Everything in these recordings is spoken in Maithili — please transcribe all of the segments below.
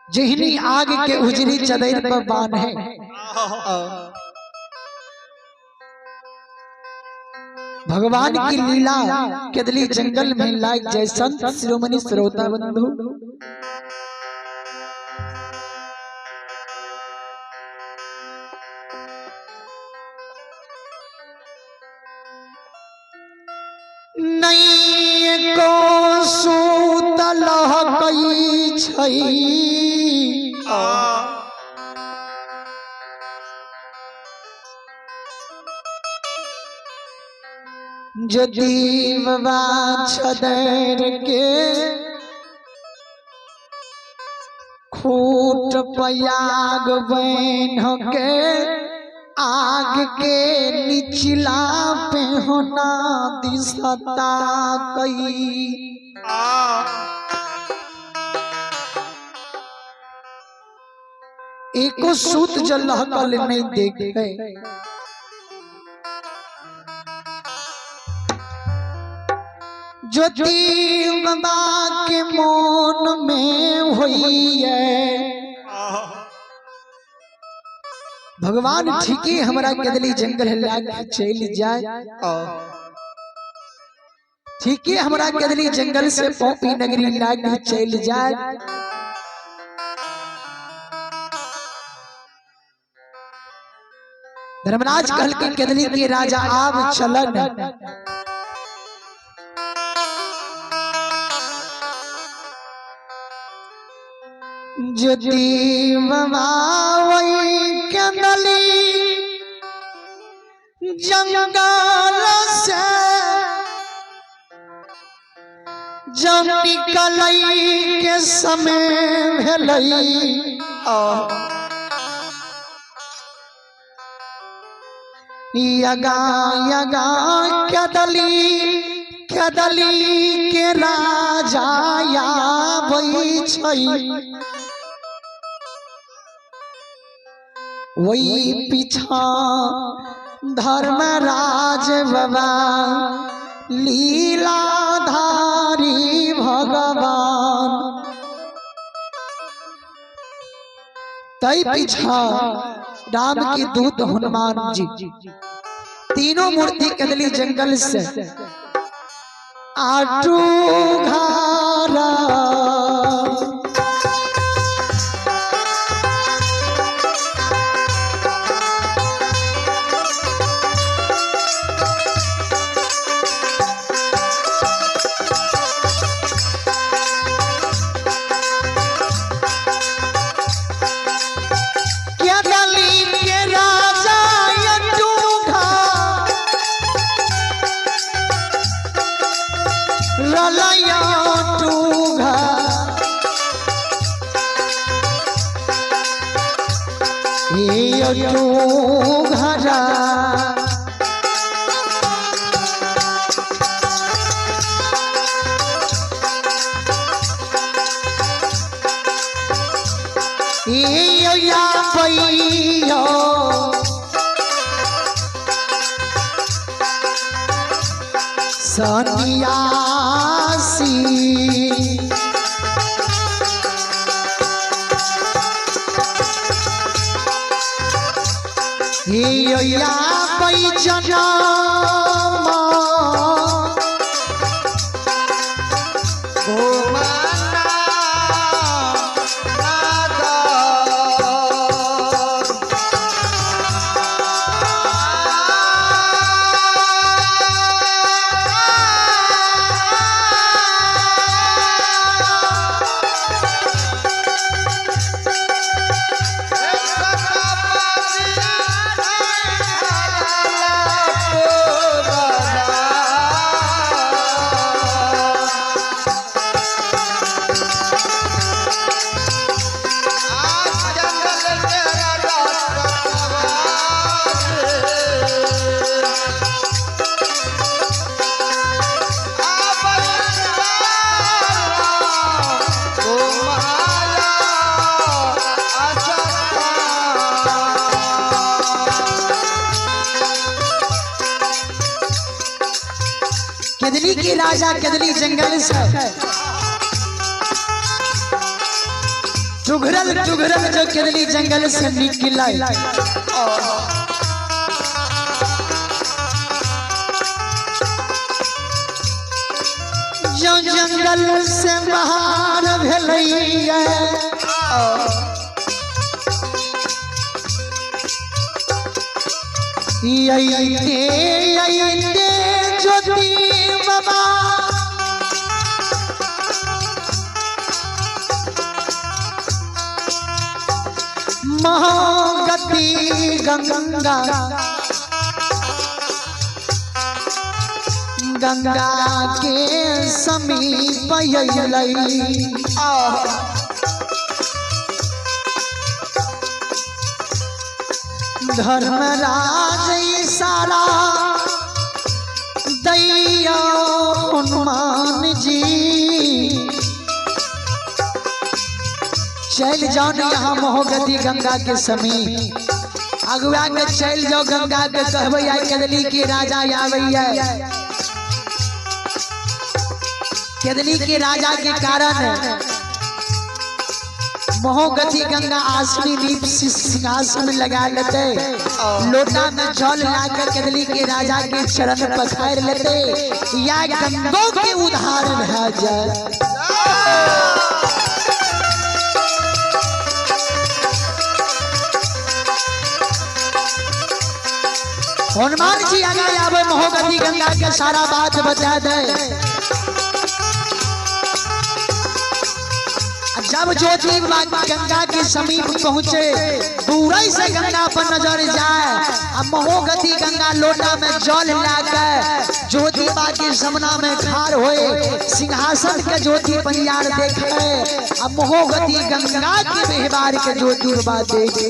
जेहनी आग के उजरी चदर पर बांधे। भगवान की लीला केदली जंगल में लाग जय संत शिरोमणि श्रोता बंधु। नहीं को सूतल कई छई जदि बाबा छदर के खूट पयाग बन के आग के निचला पे होना दिसता कई। एको सूत जल कल नहीं देखे। ज्योति बाबा के मोन में हुई है भगवान ठीक ही हमरा केदली जंगल लाग चल जाए। ठीक ही हमरा केदली जंगल से पौपी नगरी लाग चल जाए। धर्मराज कहल के केदली के राजा आब चलन। ज्योति बाबा केदली जंगल से जब निकलई के समय भेलई यगा यगा केदली केदली के राजा आबै छै। वही पीछा धर्मराज बाबा लीलाधारी भगवान। तई पीछा राम की दूत हनुमान जी तीनों मूर्ति कदली जंगल से आटू घारा घरा सन्यासी या जना केदली के राजा केदली जंगल से चुघरल चुघरल जो केदली जंगल से निकले। जो जंगल से बाहर भेलैया अइते अइते ज्योति बाबा महागति गंगा गंगा के समीप अइलै। धर्मराज इशारा दैया हनुमान जी चल जाओ न यहाँ महोगति गंगा के समीप अगुआ के चल जाओ गंगा के कहबै आई केदली के राजा आबैया। केदली के राजा के कारण महोगति गंगा आसनी दीप सिंहासन लगा लेते, लोटा में जल लाकर केदली के राजा के चरण पखार लेते या गंगो के उधार भा जाए। हनुमान जी आगे आवे महोगति गंगा के सारा बात बता दे। जब ज्योति गंगा के समीप पहुँचे दूर से गंगा पर नजर जाए आ महोगति गंगा लोटा में जल लाकर ज्योति बा के सामना में खार होए सिंहासन के ज्योति परियार देखे आ महोगति गंगा के व्यवहार के ज्योति बा देखे।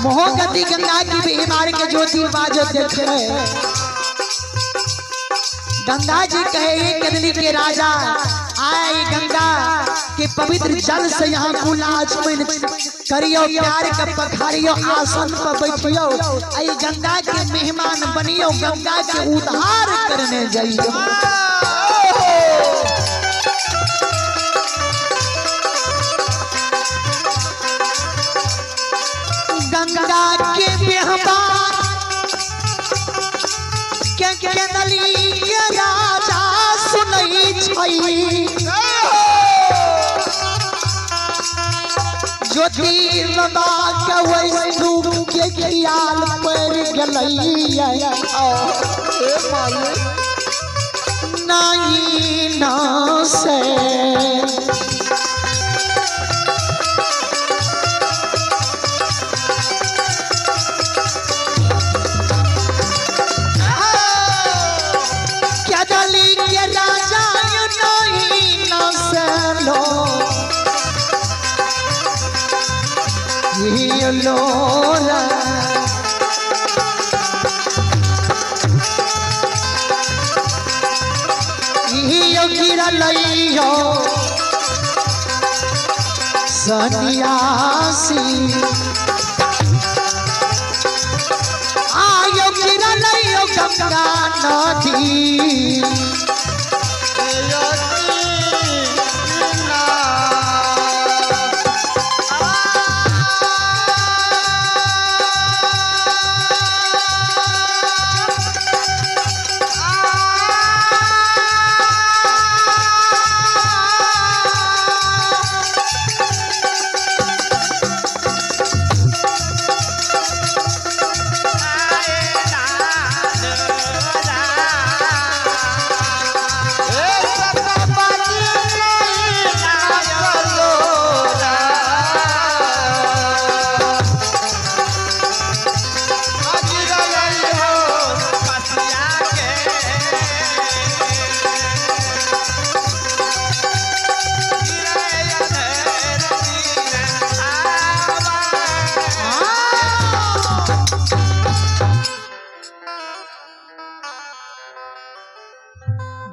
मोहगति गंगा की बीमार के ज्योति बाजो देखे। गंगा जी कहे ये केदली के राजा आए गंगा के पवित्र जल से यहाँ कुल आचमन करियो प्यार के पखारियो आसन पर बैठियो आई गंगा के मेहमान बनियो गंगा के उद्धार करने जाइयो। गंगा के मेहमान के केदली के राजा सुनै छै ज्योति बाबा के वैष्णु के ख्याल पड़ गेलैया नहीं ना से लोरा गिरलैयो सन्यासी आयो गिरलैयो गंगा नदी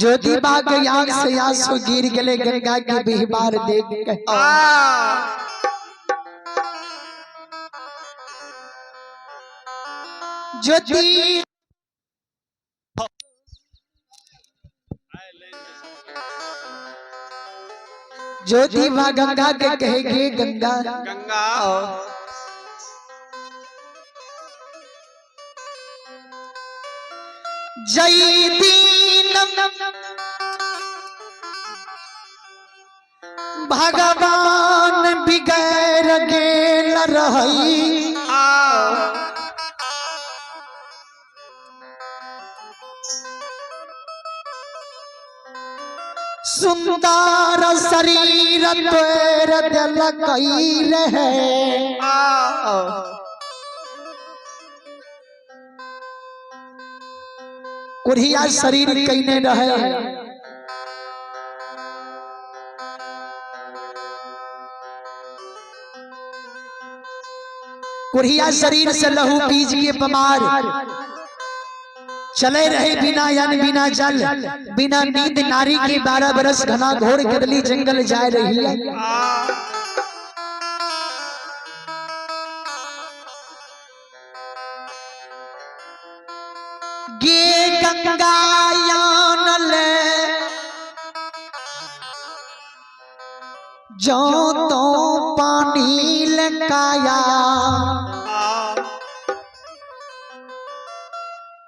ज्योति बा के आंख से आंसू गिर गए गंगा के बिहबार देख के। ज्योति ज्योति माँ गंगा के कहेगी गंगा गंगा जय दीन भगवान बिगैर गेल रही सुंदर शरीर तोर दिलकई रहे कुरिया शरीर कईने रहे कुरिया शरीर से लहू पीज के बीमार चले रहे बिना यानी बिना जल बिना नींद नारी के 12 बरस घना घोर कदली जंगल जाए रही है। गे गंगा यान ले जो तो पानी लकाया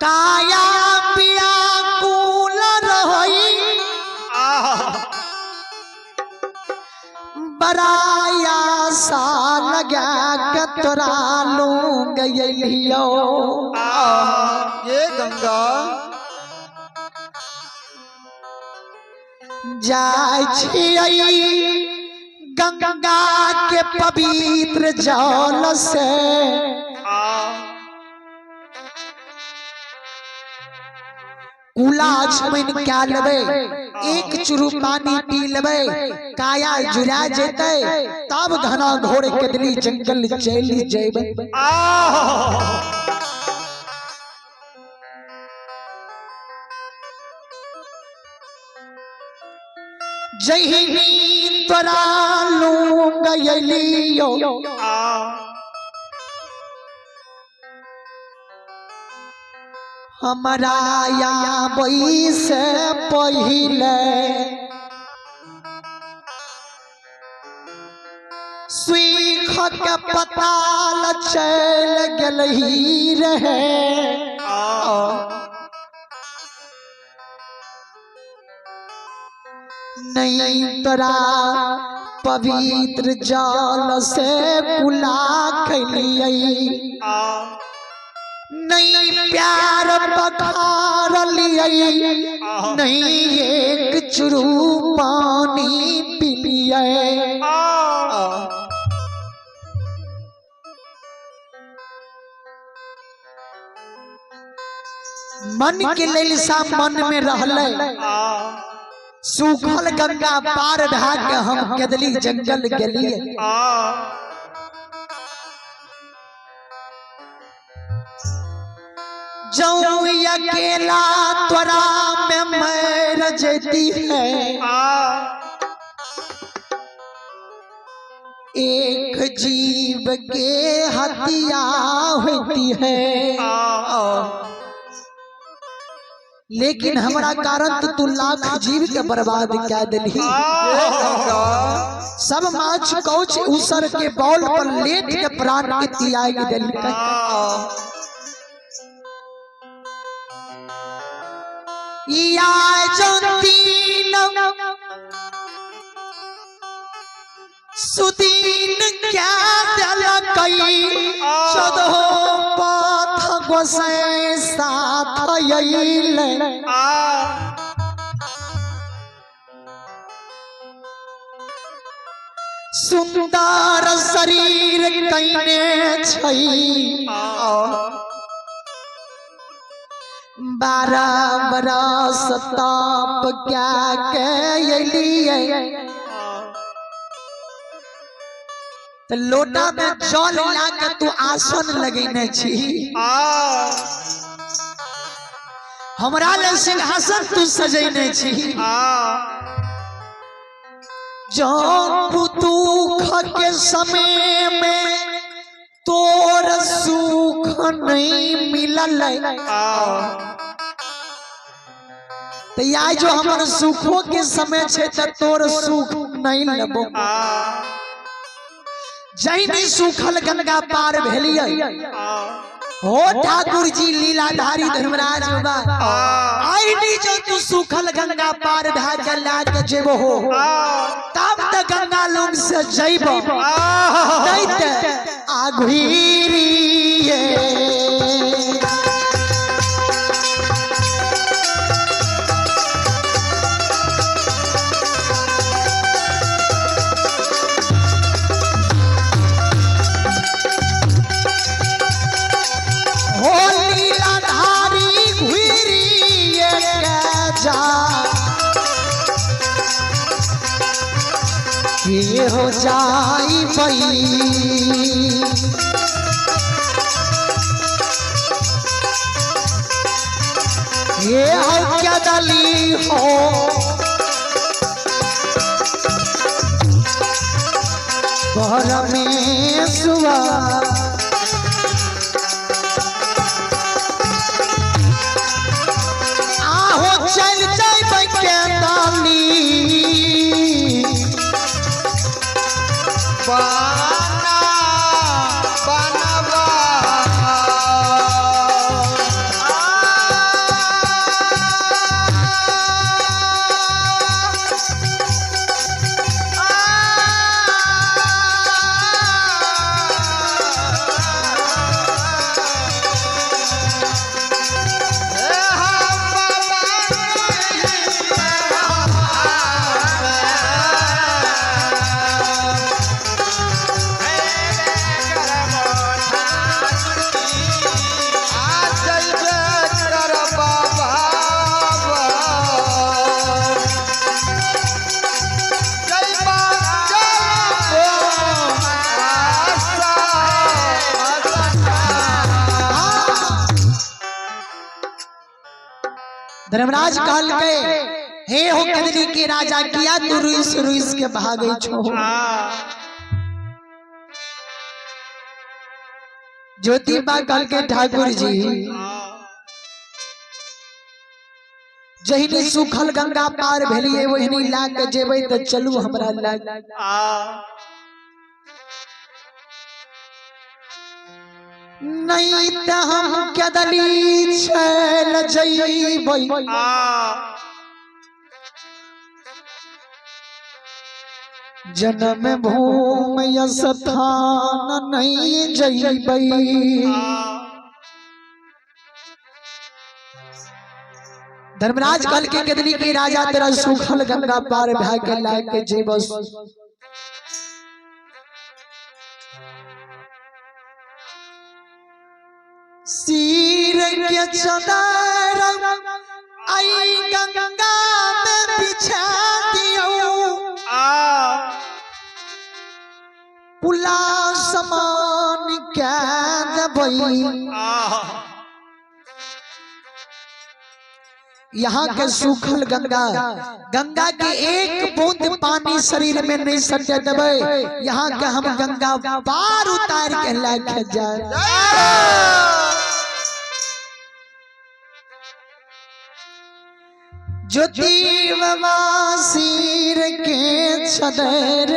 काया पिया कूल रही बराया सा लगा के तोरा लूंग लियो ये गंगा जाय छियै गंगा के पवित्र जल से कुला छमन क्या लेबै एक चुरू पानी पी लेबै काया जुड़ा जेतै तब घना घोर कदली जंगल चलि जेबै। जही तोरा लूंग अलियो हमरा आबै से पहिले सुइख के पताल चल गेलही रहे नहीं तोरा पवित्र जल से कुला खैलियै नहीं प्यार पखार लियै नहीं एक चुरू पानी पिलियै। मन के लैलसा मन में रहलै सूखल गंगा पार भा के हम केदली जंगल गेलियै। जौं अकेला तोरा में मर जैती है एक जीव के हत्या होती है लेकिन हमरा कारण तो तू लाख जीव के बर्बाद कह दिलही। सब माछ कौच उसर के बॉल पर लेट के प्राण के त्याग दिलकै। या जो तीन सुदीन क्या दिलकै चौदह पथ गोसै साथ अइलै। सुंदर शरीर कईने छै 12 बरस ताप क्या के अलियै। तो लोटा में जल ला के तू आसन लगेने छी हमरा ले सिंहासन तू सजेने छी। जो दुख के समय में तोर सुख नहीं मिलल तो या जो हमर सुखो के समय छे त तोर सुख नहीं लेबो। जहिनी सूखल गंगा पार भेलियै हो ठाकुर जी लीलाधारी धर्मराज बाबा आईनी जो तू सूखल गंगा पार भए के ला के जेबो हो तब त गंगा लोग से जइबो नहीं त आघुरिए। हो लीलाधारी घुरिए के जा ये हो जाई बई ये हो क्या दली हो परमेश्वर आहो चल जाइबै के डाली बाना बनवा धर्मराज कहलकै हे हो कदली के राजा किया तू रुइस रुइस के भागै छो। ज्योतिबा कहलकै ठाकुर जी जहिनी सूखल गंगा पार भेलिए ओहिनी ला के जेबै त चलू हमरा लग। नहीं त हम कदली चल जइबै जन्म भूमि स्थान नहीं जइबै। धर्मराज कहल के कदली के राजा तेरा सूखल गंगा पार भए के ला के जेबस। सिर के चदर आई गंगा में बिछा दियो पुला समान के देबै। यहाँ के सूखल गंगा गंगा के एक बूंद पानी शरीर में नहीं सटे देबै। यहाँ के हम गंगा पार उतार के लाके जाए। ज्योति बाबा सिर के चदर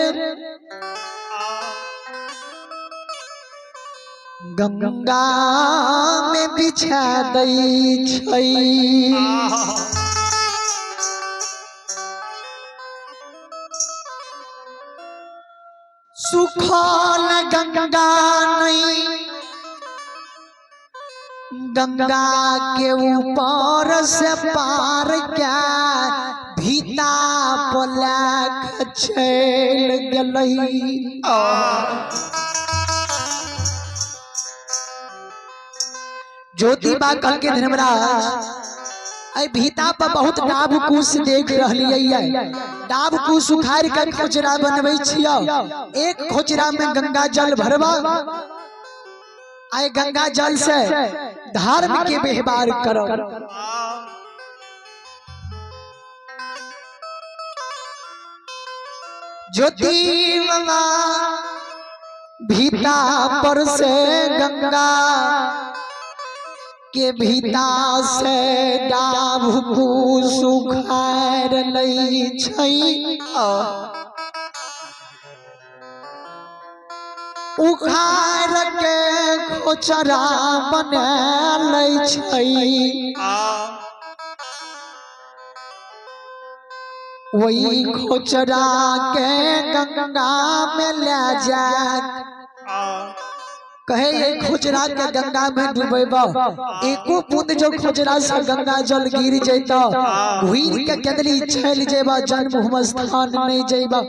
गंगा में बिछा दै छै। सुखल गंगा नहीं गंगा के ऊपर से पार क्या भीता पलक चल गई। ज्योतिबा कल के धर्मराज अई भीता पर बहुत डाब कुश देख रहलियै। डाब कुश उखाड़ के खोचरा बनबै छियो। एक खोचरा में गंगा जल भरवा आए गंगा जल से धर्म के व्यवहार करो। ज्योति बाबा भीता पर से गंगा के भीता से डाभ सुखार लै छै, उखाड़ के खोचरा बना लै छै। वही खोचरा के गंगा में ले जाए, कहे ये खोजरा के गंगा में डूबेबा, एको बूंद जो खोजरा से गंगा जल गिर जैता, घुर के केदली चल जेबा, जन्म स्थान नहीं जेबा।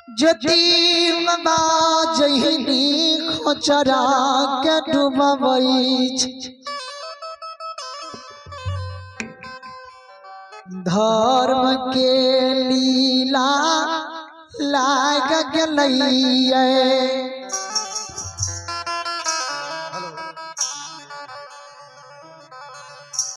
ज्योति बाबा जहिनी खोचरा के डूबबै, धर्म के लीला लाग गेलैये।